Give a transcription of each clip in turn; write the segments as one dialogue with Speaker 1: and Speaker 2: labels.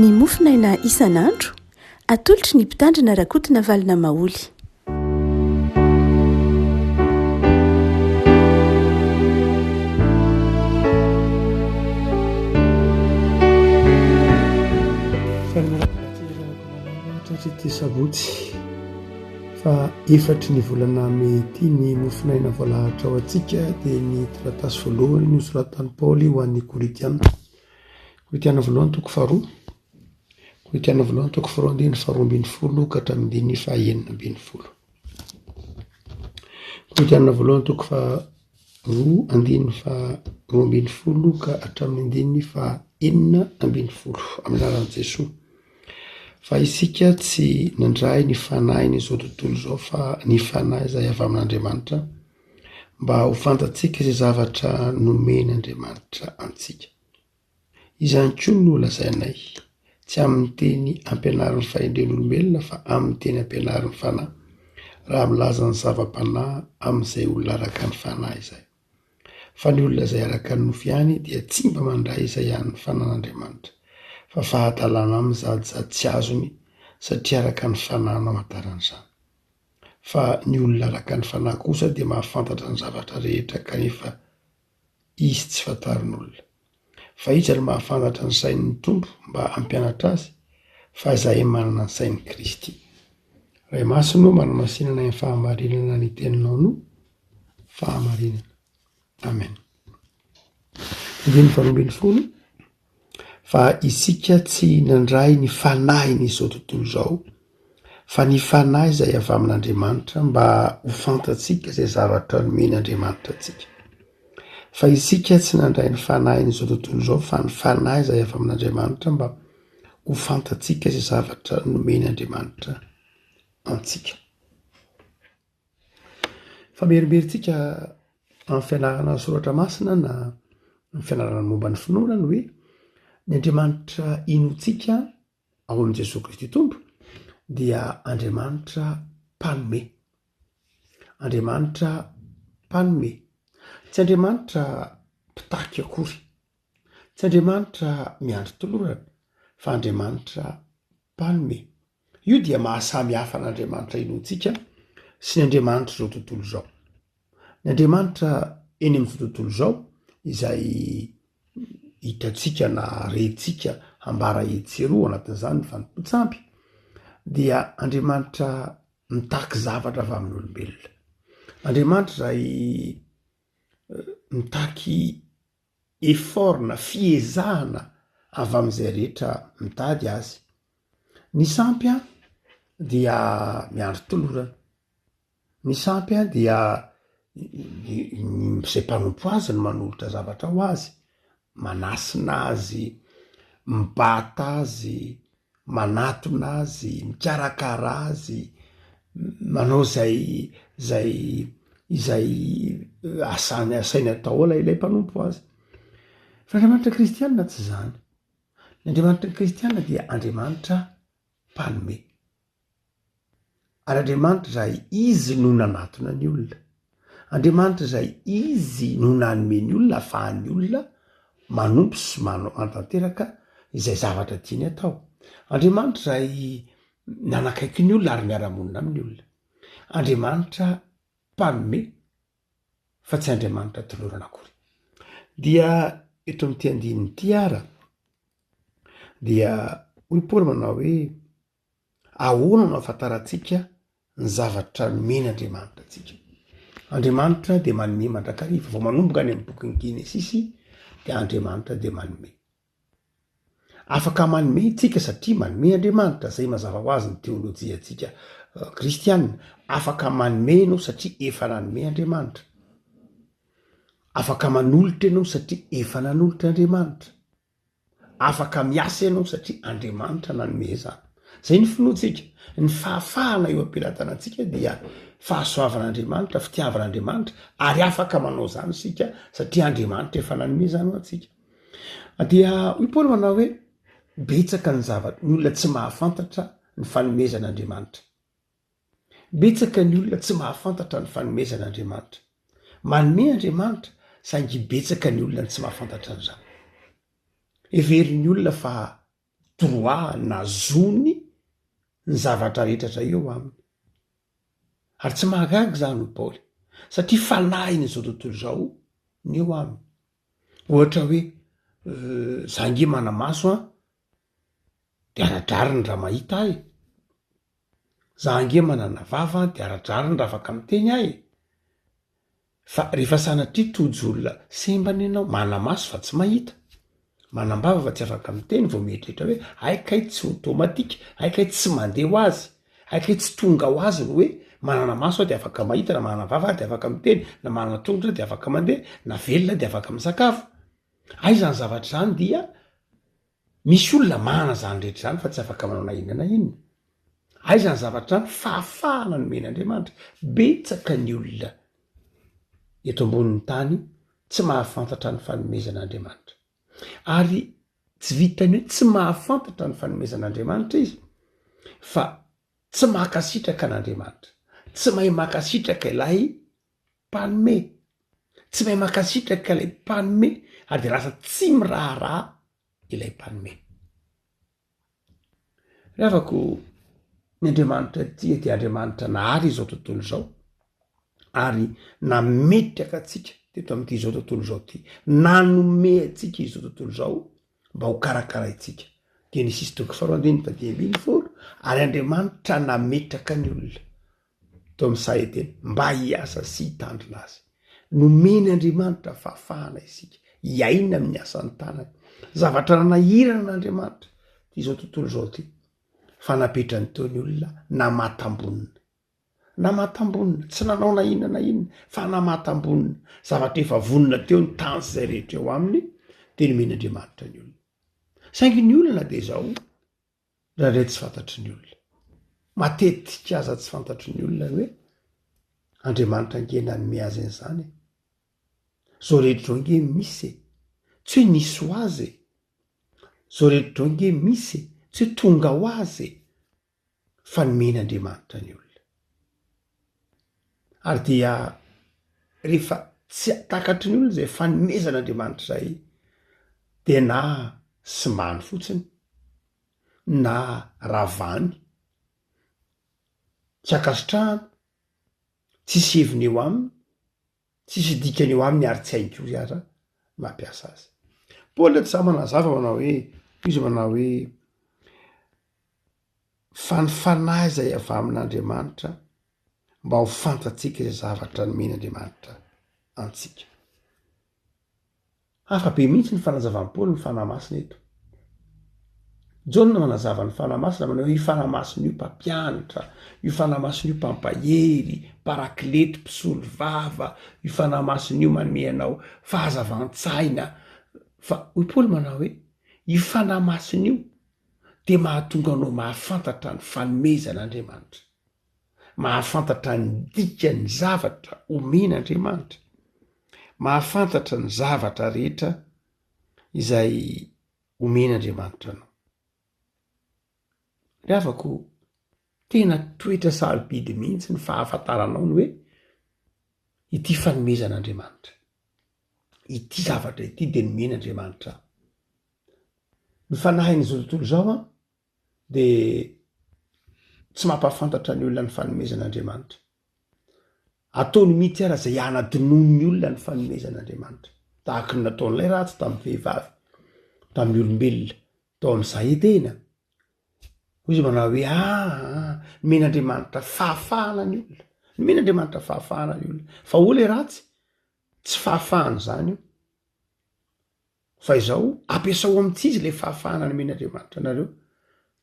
Speaker 1: Ny mofonaina isan'andro, atolotry ny Mpitandrina Rakotonavalona Maholy.
Speaker 2: Faly miarahaba antsika zanako malala tratry ity sabotsy fa efatry ny volana mey ity. Ny mofonaina voalahatra ho antsika dia ny taratasy voalohany nosoratan'i Paoly ho an'ny Korintiana. Korintiana voalohany toko faharoa. Korintiana voalohany toko faharoa andininy faharoa ambin'ny folo ka hatramin'ny andininy fahaenina ambin'ny folo. Korintiana voalohany toko faharoa andininy faharoa ambin'ny folo ka hatramin'ny andininy fahaenina ambin'ny folo amin'ny anaran'i Jesoa. Fa isika tsy nandray ny fanahin'izao tontolo izao fa ny fanahy izay avy amin'Andriamanitra mba ho fantatsika izay zavatra nomen'Andriamanitra antsika. Izany koa no lazainay, tsy amin'ny teny ampianarin'ny fahendren'olombelona fa amin'ny teny ampianarin'ny Fanahy, raha milaza ny zava-panahy amin'izay olona araka ny Fanahy izay. Fa ny olona izay araka ny nofo ihany dia tsy mba mandray izay an'ny Fanan'Andriamanitra, fa fahadalana aminy sady sady tsy azony, satria araka ny Fanahy no amantarany izany. Fa ny olona araka ny Fanahy kosa dia mahafantatra ny zavatra rehetra kanefa izy tsy fantarin'olona. Fa iza no mahafantatra ny sain'ny Tompo mba hampianatra azy? Fa izahay manana ny sain'i Kristy. Ray Masina ô, manamasinana ny fahamarinana ny teninao no fahamarinana. Amen. Andininy 18, Fa isika tsy nandray ny fanahin'izao tontolo izao, fa ny Fanahy izay avy amin'Andriamanitra mba ho fantatsika izay zavatra nomen'Andriamanitra antsika. Fa isika tsy nandray ny fanahin'izao tontolo izao fa ny Fanahy izay avy amin'Andriamanitra mba ho fantatsika izay zavatra nomen'Andriamanitra antsika. Famerimberintsika amin'ny fianarana ny soratra masina na ny fianarana momba ny finoana ny hoe ny Andriamanitra inoantsika ao amin'i Jesoa Kristy Tompo dia Andriamanitra mpanome. Andriamanitra mpanome. Tsy Andriamanitra mpitaky akory. Tsy Andriamanitra miandry tolorana fa Andriamanitra mpanome. Io dia mahasamy hafa an'Andriamanitra inoantsika sy ny Andriamanitr'izao tontolo izao. Ny Andriamanitra eny amin'izao tontolo izao izay hitantsika na rentsika hambara etsy sy eroa anatin'izany ny fanompoan-tsampy dia Andriamanitra mitaky zavatra avy amin'ny olombelona. Andriamanitra izay mitaky effort na fiezahana avy amin'izay rehetra mitady azy. Ny sampy an dia miandry tolorana. Ny sampy an dia izay mpanompo azy no manolotra zavatra ho azy, manasina azy, mibata azy, manatona azy, mikarakara azy, manao zay zay izay asany asainy atao ilay ilay mpanompo azy. Fa Andriamanitra kristianina tsy izany. Ny Andriamanitra kristianina dia Andriamanitra mpanome. Ary Andriamanitra izay Izy no nanatona ny olona. Andriamanitra izay Izy no nanome ny olona ahafahan'ny olona manompo sy manatanteraka izay zavatra tiany atao. Andriamanitra izay nanakaiky ny olona ary miara-monina amin'ny olona. Andriamanitra mpanome fa tsy Andriamanitra tolorana akory. Dia eto amin'ity andininy ity ara dia hoy Paoly manao hoe Ahoana no ahafantarantsika ny zavatra nomen'Andriamanitra antsika? Andriamanitra dia manome mandrakariva. Vao manomboka any amin'ny bokin'ny Genesisy dia Andriamanitra dia manome. Afaka manome isika satria manome Andriamanitra, zay mazava ho azy ny teolojiantsika eh, kristianina. Afaka manome ianao satria efa nanome Andriamanitra. Afaka manolotra ianao satria efa nanolotra Andriamanitra. Afaka miasa ianao satria Andriamanitra nanome izany. Zay ny finoantsika. Ny fahafahana eo am-pelatanantsika dia fahasoavan'Andriamanitra, fitiavan'Andriamanitra, ary afaka manao izany isika satria Andriamanitra efa nanome izany ho antsika. Dia hoy Paoly manao hoe, betsaka ny zava-, ny olona tsy mahafantatra ny fanomezan'Andriamanitra. Betsaka ny olona tsy mahafantatra ny fanomezan'Andriamanitra. Manome Andriamanitra, saingy betsaka ny olona tsy mahafantatra an'izany. Heverin'ny olona fa droit na zony ny zavatra rehetra zay eo aminy. Ary tsy mahagaga izany hoy Paoly, satria fanahin'izao tontolo izao ny eo aminy. Ohatra hoe, za nge mana-maso an, de ara-drariny raha mahita aho e! Za ange manana vava de ara-drariny raha afaka miteny aho e! Fa rehefa sanatria tojo olona sembana ianao, mana-maso fa tsy mahita, manam-bava fa tsy afaka miteny vao mieritreritra hoe hay kay tsy automatique, hay kay tsy mandeha ho azy, hay kay tsy tonga ho azy ny hoe manana maso aho de afaka mahita, na manana vava aho de afaka miteny, na manana tongotra aho de afaka mandeha, na velona aho de afaka misakafo. Hay izany zavatra izany dia Misy olona manana izany rehetra izany fa tsy afaka manao na inona na inona. Aiza ny zavatra izany? Fahafahana nomen'Andriamanitra. Betsaka ny olona eto ambonin'ny tany tsy mahafantatra ny fanomezan'Andriamanitra. Ary tsy vitan'ny hoe tsy mahafantatra ny fanomezan'Andriamanitra izy fa tsy mankasitraka an'Andriamanitra. Tsy mahay mankasitraka ilay mpanome. Tsy mahay mankasitraka ilay mpanome ary dia lasa tsy miraharaha ilay mpanome. Ry havako, ny Andriamanitra tia dia Andriamanitra nahary izao tontolo izao ary nametraka antsika teto amin'ity izao tontolo izao ity, nanome antsika izao tontolo izao mba ho karakaraintsika. Genesisy toko faharoa andininy fahadimy ambin'ny folo, ary Andriamanitra nametraka ny olona teo amin'ny saha Edena mba hiasa sy hitandrina azy. Nomen' Andriamanitra fahafahana isika hiaina amin'ny asan'ny tanany. Zavatra nanahirana an'Andriamanitra ity izao tontolo izao ity, fa napetrany teo ny olona namatam-bonona. Namatam-bonona, tsy nanao na inona na inona, fa namatam-bonona. Zavatra efa vonona teo ny tany sy izay rehetra eo aminy, dia nomen'Andriamanitra ny olona. Saingy ny olona dia izao, Indraindray tsy fantatry ny olona. Matetika aza tsy fantatry ny olona ny hoe Andriamanitra ange nanome azy an'izany e. Zao rehetra zao ange misy e. Tsy hoe nisy ho azy e. Zao rehetra zao ange misy e. Tsy hoe tonga ho azy e. Fa nomen'Andriamanitra ny olona. Ary dia rehefa tsy takatry ny olona izay fanomezan'Andriamanitra izay dia na simbany fotsiny na ravany, tsy ankasitrahana, tsisy heviny eo aminy, tsisy dikany eo aminy ary tsy hainy kory aza mampiasa azy. Paoly eto zany manazava manao hoe, hoy izy manao hoe, fa ny fanahy izay avy amin'Andriamanitra mba ho fantatsika izay zavatra nomen'Andriamanitra antsika. Hafa be mihitsy ny fanazavan'i Paoly ny Fanahy Masina eto. Jaona manazava ny Fanahy Masina manao hoe io Fanahy Masina io mpampianatra, io Fanahy Masina io mpampahery, mparakilety, mpisolo vava, io Fanahy Masina io manome anao fahazavan-tsaina. Fa hoy Paoly manao hoe io Fanahy Masina io dia mahatonga anao mahafantatra ny fanomezan'Andriamanitra. Mahafantatra ny dikan'ny zavatra omen'Andriamanitra, mahafantatra ny zavatra rehetra izay omen'Andriamanitra anao. Ry havako, tena toetra sarobidy mihitsy ny fahafantaranao ny hoe ity fanomezan'Andriamanitra, ity zavatra ity dia nomen'Andriamanitra ahy. Ny fanahin'izao tontolo izao an, dia tsy mampahafantatra ny olona ny fanomezan'Andriamanitra. Ataony mihitsy ara izay hanadinoan'ny olona ny fanomezan'Andriamanitra. Tahaka ny nataon'ilay ratsy tamin'ny vehivavy, tamin'ny olombelona, tao amin'ny saha Edena. Hoy izy manao hoe, aa, nomen'Andriamanitra fahafahana ny olona. Nomen'Andriamanitra fahafahana ny olona. Fa hoy ilay ratsy, tsy fahafahana izany io. Fa izao, ampiasao amin'ny tsy izy ilay fahafahana nomen'Andriamanitra anareo.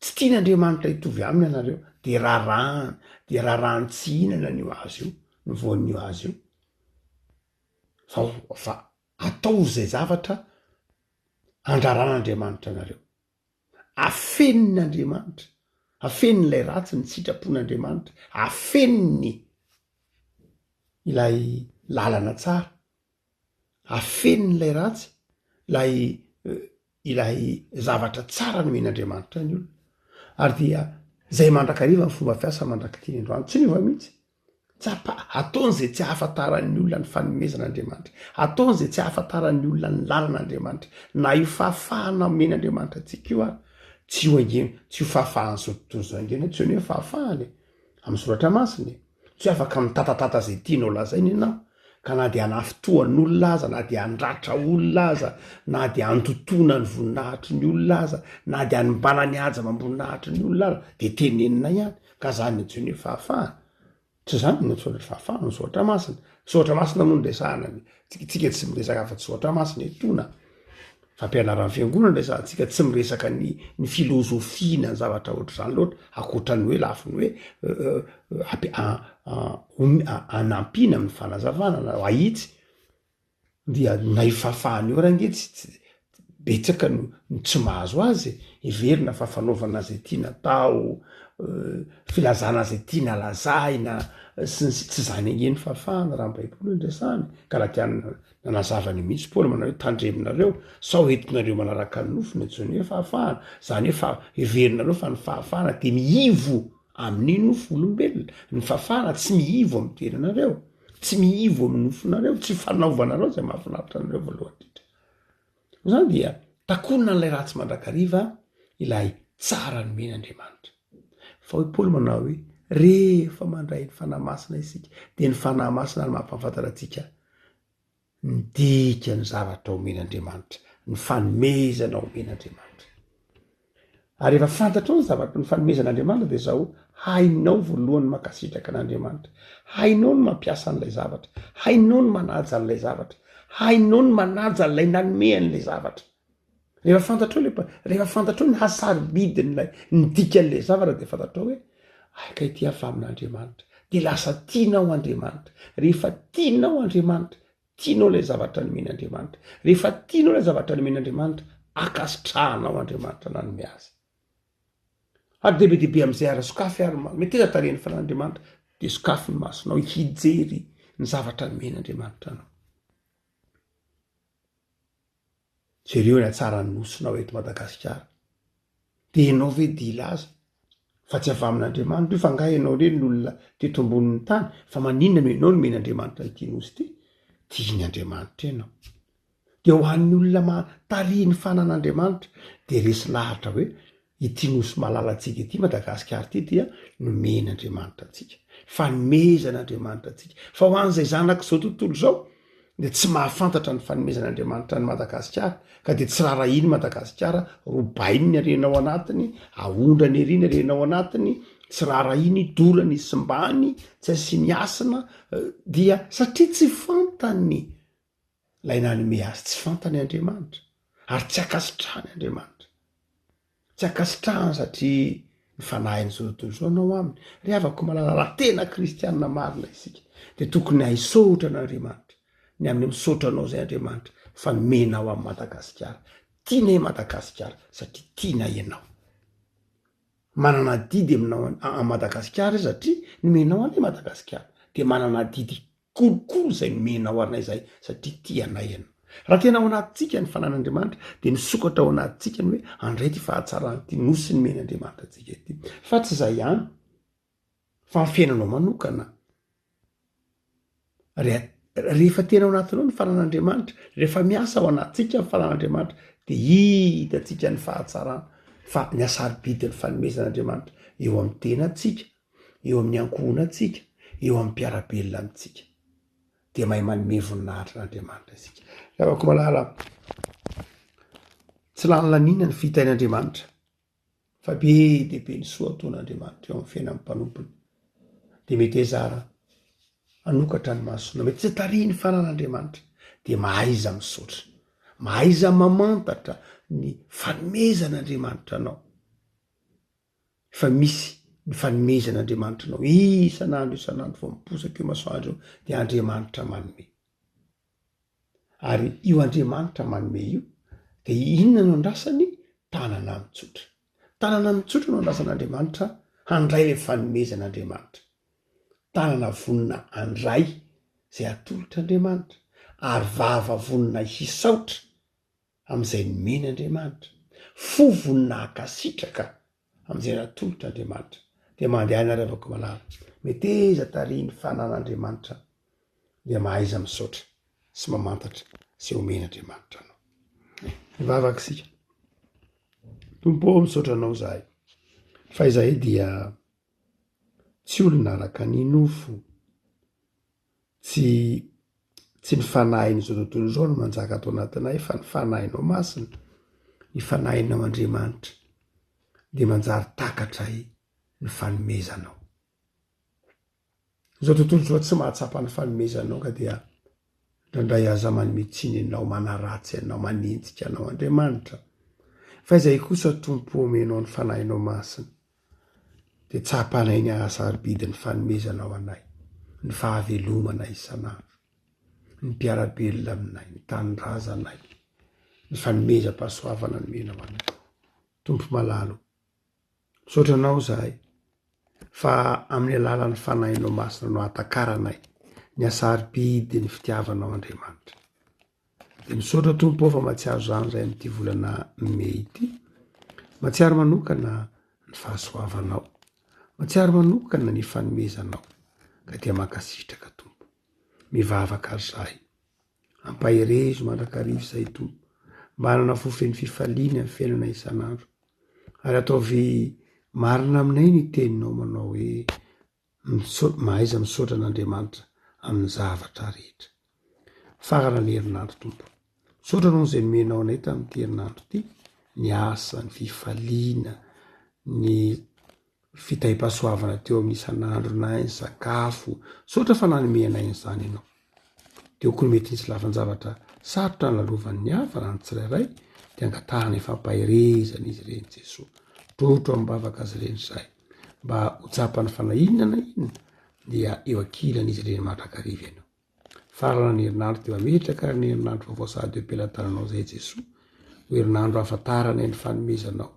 Speaker 2: Tsy tian'Andriamanitra hitovy aminy ianareo, dia rarahany, dia rarahany tsy hihinana an'io hazo io, ny voan'io hazo io. Fa, fa ataovy izay zavatra andraran'Andriamanitra anareo. Afenin'Andriamanitra, afenin'ilay ratsy ny sitrapon'Andriamanitra, afeniny ilay lalana tsara. Afeniny ilay ratsy, ilay ilay zavatra tsara nomen'Andriamanitra ny olona. Ary dia zay mandrakariva ny fomba fiasa mandrak'ity ny androany. Tsy niova mihitsy. Tsapa, ataony zay tsy ahafantaran'ny olona ny fanomezan'Andriamanitra. Ataony zay tsy ahafantaran'ny olona ny lalan'Andriamanitra. Na io fahafahana omen'Andriamanitra antsika io ary. Tsy io ange, tsy io fahafahan'izao tontolo izao ange no antsoina hoe fahafahana e, amin'ny soratra masina e. Tsy hoe afaka mitatatata izay tianao lazaina ianao, ka na dia hanafintohan'olona aza, na dia handratra olona aza, na dia handotoana ny voninahitry ny olona aza, na dia hanimbana ny haja amam-boninahitry ny olona aza, dia tenenina ihany. Ka zany no antsoina hoe fahafahana. Tsy izany no antsoina hoe fahafahana, ny soratra masina. Soratra masina moa no resahana, tsika tsy miresaka afa-tsy soratra masina etoana. Fampianaran'ny fiangonana resahantsika, tsy miresaka ny ny filôzôfia na ny zavatra ohatr'izany loatra, ankoatran'ny hoe lafiny hoe anampiana amin'ny fanazavana na ahitsy. Dia na io fahafahana io ary ange tsy tsy betsaka no no tsy mahazo azy e, heverina fa fanaovana zay tiana atao, filazana zay tiana lazaina sy ny sisa, tsy zany ange ny fahafahana raha ny baiboly no resahana e, Galatiana nanazava an'io mihitsy Paoly manao hoe tandremonareo sao entinareo manaraka ny nofo ny antsoiny hoe fahafahana, zany hoe fa heverinareo fa ny fahafahana de miivo amin'ny nofo olombelona, ny fahafahana tsy miivo amin'ny tenanareo. Tsy miivo amin'ny nofonareo, tsy fanaovanareo izay mahafinaritra anareo voalohany indrindra. Noho izany dia takonina an'ilay ratsy mandrakariva ilay tsara nomen'Andriamanitra. Fa hoy Paoly manao hoe, rehefa mandray ny Fanahy Masina isika, dia ny Fanahy Masina no mampahafantatra antsika ny dikan'ny zavatra omen'Andriamanitra, ny fanomezana omen'Andriamanitra. Ary rehefa fantatrao ny zavatra, ny fanomezan'Andriamanitra dia izao, hainao voalohany ny mankasitraka an'Andriamanitra, hainao ny mampiasa an'ilay zavatra, hainao ny manaja an'ilay zavatra, hainao ny manaja an'ilay nanome an'ilay zavatra. Rehefa fantatrao le, rehefa fantatrao ny hasarobidin'ilay, ny dikan'ilay zavatra dia fantatrao hoe ay kay ity avy amin'Andriamanitra. Dia lasa tianao Andriamanitra. Rehefa tianao Andriamanitra, tianao ilay zavatra nomen'Andriamanitra. Rehefa tianao ilay zavatra nomen'Andriamanitra, ankasitrahanao Andriamanitra nanome azy. Ary dia be dia be amin'izay ary sokafy ary ma-, meteza tarehin'ny fanan'Andriamanitra, dia sokafy ny masonao hijery ny zavatra nomen'Andriamanitra anao. Jereo ny hatsaran'ny nosinao eto Madagasikara. Dia ianao ve dia hilaza fa tsy avy amin'Andriamanitra io fa angaha ianao ireny ny olona teto ambonin'ny tany fa maninona no ianao nomen'Andriamanitra ity nosy ity? Tiany Andriamanitra ianao. Dia ho an'ny olona ma- tarihin'ny fanan'Andriamanitra dia resy lahatra hoe Ity nosy malalantsika ity, Madagasikara ity dia nomen'Andriamanitra antsika. Fanomezan'Andriamanitra antsika. Fa ho an'izay zanak'izao tontolo izao dia tsy mahafantatra ny fanomezan'Andriamanitra an'i Madagasikara ka dia tsy rarahiny Madagasikara, robainy ny harena ao anatiny, aondrany ery ny harena ao anatiny, tsy rarahiny, dorany, simbany, tsy asiany hasina, dia satria tsy fantany Ilay nanome azy tsy fantany Andriamanitra ary tsy ankasitrahany Andriamanitra. Tsy ankasitrahany satria ny fanahin'izao tontolo izao no ao aminy. Ry havako malala, raha tena kristianina marina isika dia tokony hahisaotra an'Andriamanitra ny amin'ny misaotra anao izay Andriamanitra fa nomenao an'i Madagasikara. Tianay Madagasikara satria tianay ianao. Manana adidy aminao an'i Madagasikara izy satria nomenao anay Madagasikara dia manana adidy Kolikoly izay nomenao anay izay satria tia anay ianao. Raha tena ao anatintsika ny fanan'Andriamanitra dia misokatra ao anatintsika ny hoe handray ity fahatsaran'ity nosy nomen'Andriamanitra antsika ity. Fa tsy izay ihany fa ny fiainanao manokana. Rehefa tena ao anatinao ny fanan'Andriamanitra, rehefa miasa ao anatintsika ny fanan'Andriamanitra dia hitantsika ny fahatsarana fa ny hasarobidin'ny fanomezan'Andriamanitra eo amin'ny tenantsika. eo amin'ny ankohonantsika, eo amin'ny mpiara-belona amintsika. Dia mahay manome voninahitra an'Andriamanitra isika. Ry havako malala, tsy lany laniana ny fitahian'Andriamanitra, fa be dia be ny soa ataon'Andriamanitra eo amin'ny fiainan'ny mpanompony. Dia meteza ary hanokatra ny masonao, mety tsy tarihin'ny fanan'Andriamanitra, dia mahaiza misaotra, mahaiza mamantatra ny fanomezan'Andriamanitra anao. Fa misy ny fanomezan'Andriamanitra anao isan'andro isan'andro vao miposaka io masoandro io dia Andriamanitra manome. Ary io Andriamanitra manome io dia inona no andrasany? Tanana mitsotra. Tanana mitsotra no andrasan'Andriamanitra handray ilay fanomezan'Andriamanitra. Tanana vonona handray izay atolotr'Andriamanitra ary vava vonona hisaotra amin'izay nomeny Andriamanitra, fo vonona hankasitraka amin'izay natolotra Andriamanitra, dia mandehana ry havako malala, meteza tarihin'ny fanan'Andriamanitra, dia mahaiza misaotra sy mamantatra izay omen'Andriamanitra anao. Hivavaka isika. Tompo ô, misaotra Anao izahay, fa izahay dia tsy olona araka ny nofo, tsy tsy ny fanahin'izao tontolo izao no manjaka ato anatinay fa ny fanahinao masina, ny fanahinao Andriamanitra dia manjary takatray ny fanomezanao. Izao tontolo izao tsy mahatsapa ny fanomezanao ka dia indraindray aza manome tsiny anao, manaratsy anao, manenjika anao Andriamanitra. Fa izay kosa Tompo omenao ny Fanahinao Masina dia tsapanay ny hasarobidy ny fanomezanao anay, ny fahavelomana isan'andro, ny mpiara-belona aminay, ny tanindrazanay, ny fanomezam-pahasoavana nomenao anay. Tompo malala o, Misaotra Anao izahay fa amin'ny alalan'ny Fanahinao Masina no ahatakaranay ny hasarobidy ny fitiavanao Andriamanitra. Dia misaotra Tompo ô fa mahatsiaro izany izahay amin'ity volana mey ity. Mahatsiaro manokana ny fahasoavanao. Mahatsiaro manokana ny fanomezanao. Ka dia mankasitraka Tompo. Mivavaka ary izahay. Ampaherezo mandrakariva izahay Tompo mba hanana fo feno fifaliana amin'ny fiainana isan'andro. Ary ataovy marina aminay ny teninao manao hoe mahaiza misaotra an'Andriamanitra amin'ny zavatra rehetra. Farana ny herinandro Tompo. Misaotra anao izay nomenao anay tamin'ity herinandro ity, ny asa, ny fifaliana, ny fitahiam-pahasoavana teo amin'ny isan'andronay, ny sakafo. Misaotra fa nanome anay an'izany ianao. Teo koa ny mety nisy lafin-javatra sarotra nolalovan'ny hafa na ny tsirairay dia angatahana ifampaherezana izy ireny Jesoa. Trotro amim-bavaka azy ireny izahay mba ho tsapany fa na inona na inona dia eo ankilan'izy ireny mandrakariva ianao. Farana ny herinandro dia mametraka ny herinandro vaovao sahady eo am-pelatananao izay Jesoa. Ho herinandro ahafantaranay ny fanomezanao,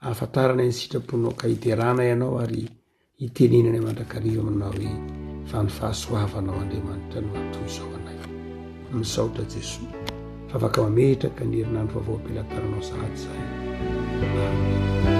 Speaker 2: ahafantaranay ny sitraponao ka hideranay Anao ary hitenenanay mandrakariva aminao hoe fa ny fahasoavanao Andriamanitra no hatoy izao anay. Misaotra Jesoa fa afaka mametraka ny herinandro vaovao am-pelatananao sahady izahay. Amen.